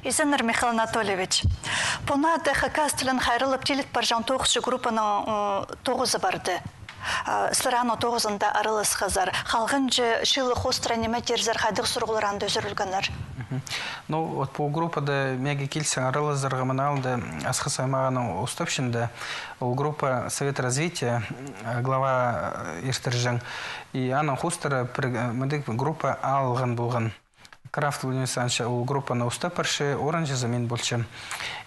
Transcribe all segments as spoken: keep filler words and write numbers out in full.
Изеннер, Михаил Анатольевич. Пу наада хакас тілін хайраллап тиліт парҷаң тоғысчы группаның, ы, тоғызы парды. Ы, сірер аның тоғызында араласхазар. Халғанҷы чыл хоостыра ниме тирзер, хайдағ сурығлар анда ӱзӱрілгеннер? Мгм. Ну, вот пу группада мағаа килзе араласарға, мына алында Асхыс аймағының уставчында ол группа Совет развития, м, глава, э, иртірҷең. И аның хоостыра пір, э, мындағ группа алған полған. Крафт Владимир Александрович ол группаны устап парча, оранҷызы мин полчам.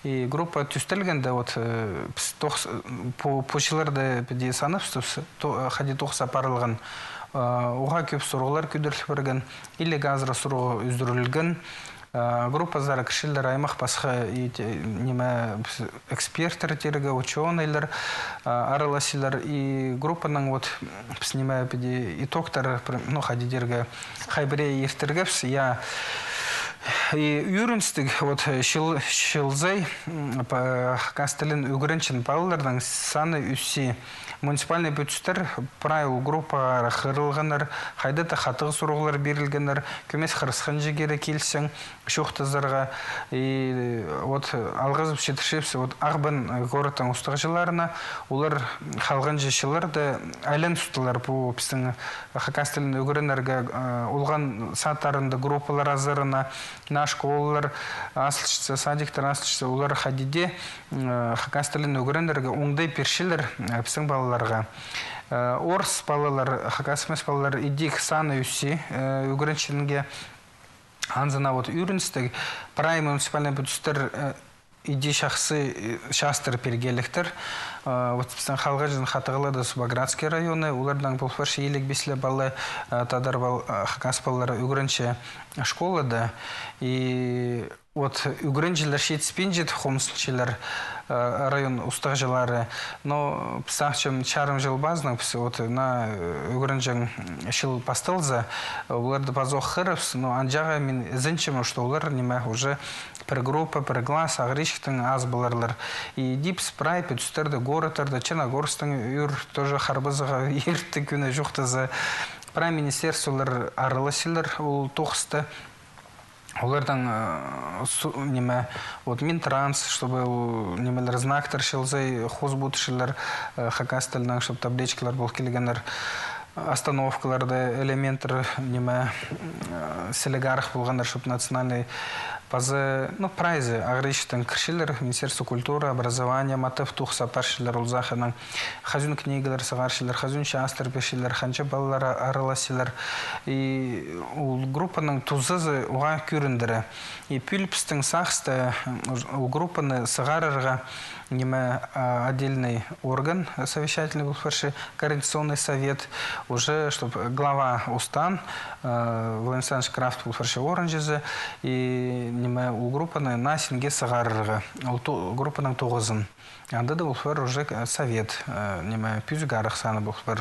И группа тӱстелгенде, вот, э, піс тоғыс-, пу, пу чылларда піди санапчабыс, то-, хайди тоғыс апарылған, э, уғаа кӧп сурығлар кӧдіріл парған, иліг азыра сурығ ӱзӱрілген. Э, группазар кірчелер аймах пасха, и те-, ниме, піс эксперттер тирге, учёныйлар, а, араласчалар. И группаның вот, м, піс ниме, піди итогтар, пр-, ну, хайди тирге, хай пірее иртіргебіс, я. И ӱгреністіг, вот, чыл-, чыл сай, м, па-, хакас тілін ӱгренчең палаларның саны ӧсче. Муниципальный пӱдістер прай ол группаға хығырылғаннар, хайда-да хатығ сурығлар пирілгеннер, кӧмес хырысханҷы кире килчең чоохтазарға. И вот алғызып читірчебіс вот Ағбан городтың устағҷыларына, олар халғанҷы чылларда айланыстылар пу пістің хакас тілін ӱгренерге, э, олған садтарында группалар азарына, на школалар азылчатса, садиктер азылчатса, олар хайди дее, э, хакас тілін ӱгренерге оңдай пирчелер, э, пістің палаларға. Э, орыс палалар, хакас нимес палалар идӧк саны ӧсче, э, ӱгренчеңге. Анзына вот ӱгреністіг, прай муниципальный пӱдістер, э, иди чахсы, э, частыр пиргелектер. Э, вот пістің халғанҷы хатығларда Субаградский районы, олардаң пол парча илиг пис ле пала, э, тадар пал-, э, хакас палалары ӱгренче школада. И вот ӱгренҷілер читіспинчет, хомысчылар, э, район устағҷылары. Но піс сағынчам, чарым чыл пазынаң піс вот на, э, ӱгренҷең чыл пасталза, оларды пазох хығырарбыс, но анҷағы мин ізенчем, что олар ниме уже пір группа, пір класс, ағыричыхтаң ас поларлар. И дее піс прай пӱдістерде, городтарда, Черногорсктың ӱр тоже харбазарға иртті кӱні чоохтаза. Прай министерстволар араласчалар ол тоғыста. Олардаң, э, су-, ниме, вот Минтранс, чтобы ол нимелер, знактар чыл сай хозып одырчалар, э, хакас тілінең, чтобы табличкалар пол килгеннер, остановкаларда элементтер, ниме, э, сіліг арах полғаннар, чтобы национальный паза, ну, прайзы ағыричыхтаң кірчелер, Министерство культуры, образования, матап тоғыс апарчалар ол сахадаң. Хазюн книгалар сығарчалар, хазюн частар пирчелер, ханҷа палалар а-, араласчалар. И ол группаның тузазы уғаа кӧріндіре. И пӱӱл пістің сағыста, м, ол группаны сығарарға, ниме, а, отдельный орган, э, совещательный пол парча, координационный совет, уже, чтоб глава устаан, э, Владимир Александрович Крафт пол парча оранҷызы, и, ниме, ол группаны на синге сығарарға, ол ту-, группаның тоғызын. Анда даа пол пар уже, э, совет, э, ниме, пӱзік арах саны пол пар.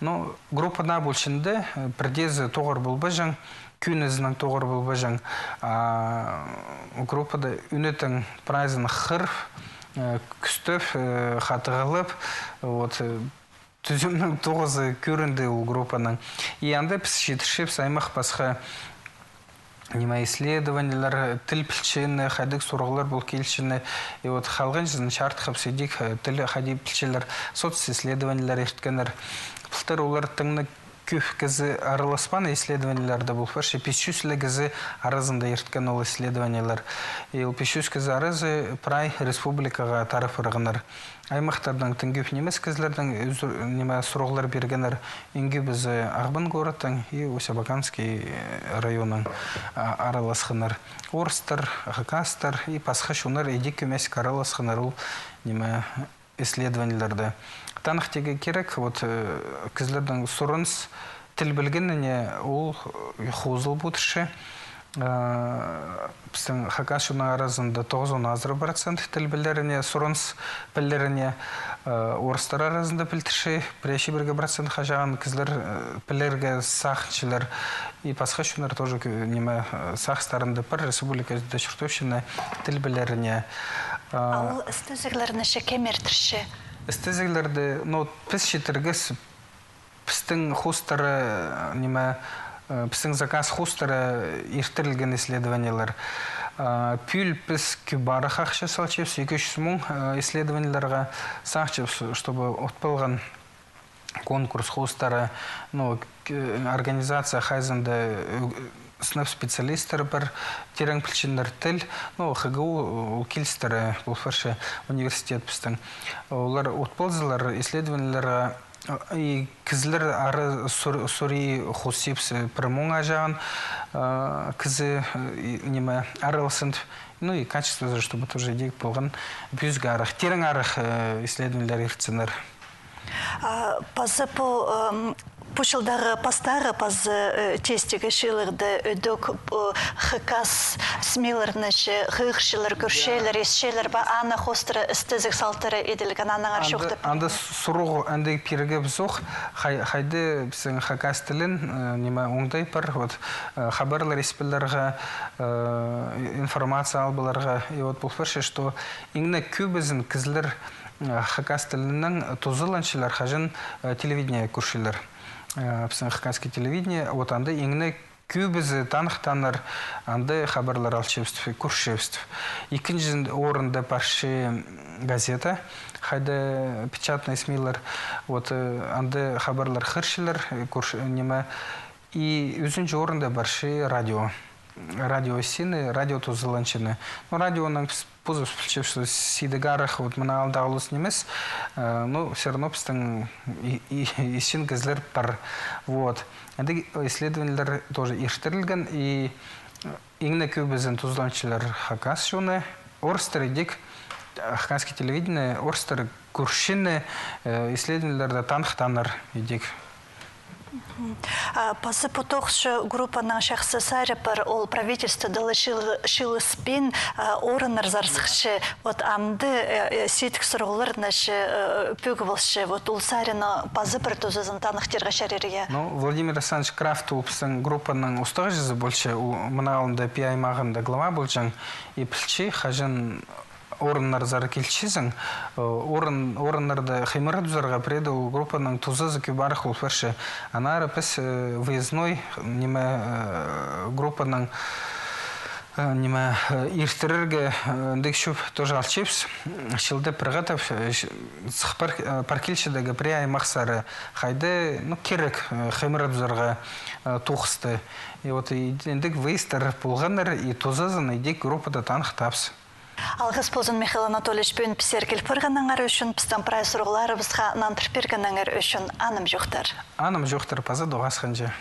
Ну, группа наа полчаң даа, э, пірдеезі тоғыр полбаҷаң, кӧнізінең тоғыр полбаҷаң. А группада ӱнетін прайзын хығырып, э, кӱстеп, э, хатығлап, вот, э, тӱзімнің тоғызы кӧрінді ол группаның. И анда піс читірчебіс аймах пасха, ниме, исследованиелер, тіл пілчені, хайдағ сурығлар пол килчені. И вот халғанҷызын чарытхабыс идӧк, э, тіл хайди пілчелер, социсследованиелер ирткеннер. Пылтыр олар тың на кӧп кізі араласпаан исследованиелерде, пол парча пис чӱс ле кізі аразында ирткен ол исследованиелер. И ол пис чӱс кізі аразы прай республикаға тарап парғаннар. Аймахтардаң тың кӧп нимес кізілердең ӱзӱр-, ниме, сурығлар пиргеннер, иң кӧбізі Ағбан городтаң и Усть-Абаканский, э, районнаң, а, араласханнар. Орыстар, хакастар и пасха чоннар идӧк кӧмес араласханнар ол, ниме, исследованиелерде. Таныхтирға кирек, вот, э, кізілердең сурыныс тіл пілгеніне ол, э, хозылып одырча. Э, пістің хакас чонның аразында тоғызон азыра процент тіл пілеріне, сурыныс пілеріне, э, орыстар аразында пілдірче, пірее чибіргі процент хаҷан кізілер, э, пілерге сағынчалар. И пасха чоннар тоже кӧ-, ниме, э, сағыстарында пар республикада чуртапчатхан тіл пілеріне. А ол істезіглерні че кем иртірче? Істезіглерді, ну, піс читіргебіс, пістің хоостыра, ниме, э, пістің заказ хоостыра иртірілген исследованиелер. Пӱӱл піс кӧп парах ахча салчабыс, ікі чӱс муң, исследованиелерге сағынчабыс, чтобы от полған конкурс хоостыра, ну, организация хайзында сынап специалисттер пар, тирең пілчеңнер тіл, ну, ХГУ ол килістіре, пол парча университет пістің. Олар от ползалар, исследованиелерге и кізілер ары сур-, сурии хосибс, пір муңа чағын кізі, ниме, аралассын. Ну и качествозы, чтобы тоже идӧк полған пӱӱзге арах, тирең арах исследованиелер иртсіннер. Пазы пу пу чылдағы пастағы пазы тестігі чыылығда ідӧк хакас СМИ-лерні че хығырчалар, кӧрчелер, исчелер ба, аны хоостыра істезіг салтыра иділген, аннаңар чоохтап. Анда суруғ андағ пирге пызох, хайда пістің хакас тілін, ниме, оңдай пар, вот, хабарлар испелерге, информация албаларға, и вот пол парча, что иң не кӧбізін кізілер хакас тілінең тузаланчалар, хаҷан телевидение кӧрчелер. Пістің хакасский телевидение, вот анда иң не кӧбізі таныхтаннар, анда хабарлар алчабыс, кӧрчебіс. Ікінҷі орында парча газета, хайда печатный СМИ-лер, вот, анда хабарлар хығырчалар, кӧрч-, ниме, и ӱзінҷі орында парча радио. Радио исчең, радио тузаланчаң. Ну, радионаң піс позыбыс пілчебіс, что сидік арах, вот, мына аалдағы улус нимес, ну, всё равно пістің и-, и-, исчең кізілер пар. Вот. Андағ исследованиелер тоже иртірілген, и иң не кӧбізін тузаланчалар хакас чоны, орыстар идӧк, хакасский телевидение, орыстар кӧрчең, исследованиелерде таныхтаннар идӧк. Пазы пу тоғыс чо группаның чахсы сари пар, ол правительствода ла чыыл-, чыылыспин, орыннарзар сыхча. Вот анда сидік сурығлар, значит, пӧгіп алча. Вот ол саринің пазы пір тузазын таныхтирға чарир, я. Ну, Владимир Александрович Крафт ол пістің группаның устағҷызы полча, ол мына алнында Пии аймағында глава полҷаң, и пілче, хаҷан орыннарзар килчезің, орын-, орыннарны хыймыра тузарға, пірее дее ол группаның тузазы кӧп арах пол парча. Аннаңар піс выездной, ниме, группаның, ниме, иртірерге андағ чӧп тоже алчабыс. Чылда пір хатап сых пар-, пар килчедегі пірее аймахсар, хайда, ну, кирек хыймыра тузарға тоғысты. И вот и андағ выездар полғаннар, и тузазын идӧк группада таныхтапчабыс. Алғыс ползын, Михаил Анатольевич, пӱӱн пістерге киліп парғаныңар ӱчӱн, пістің прай сурығларыбысха нандырып пиргеніңер ӱчӱн. Анымҷохтар. Анымҷохтар, паза тоғасханҷа.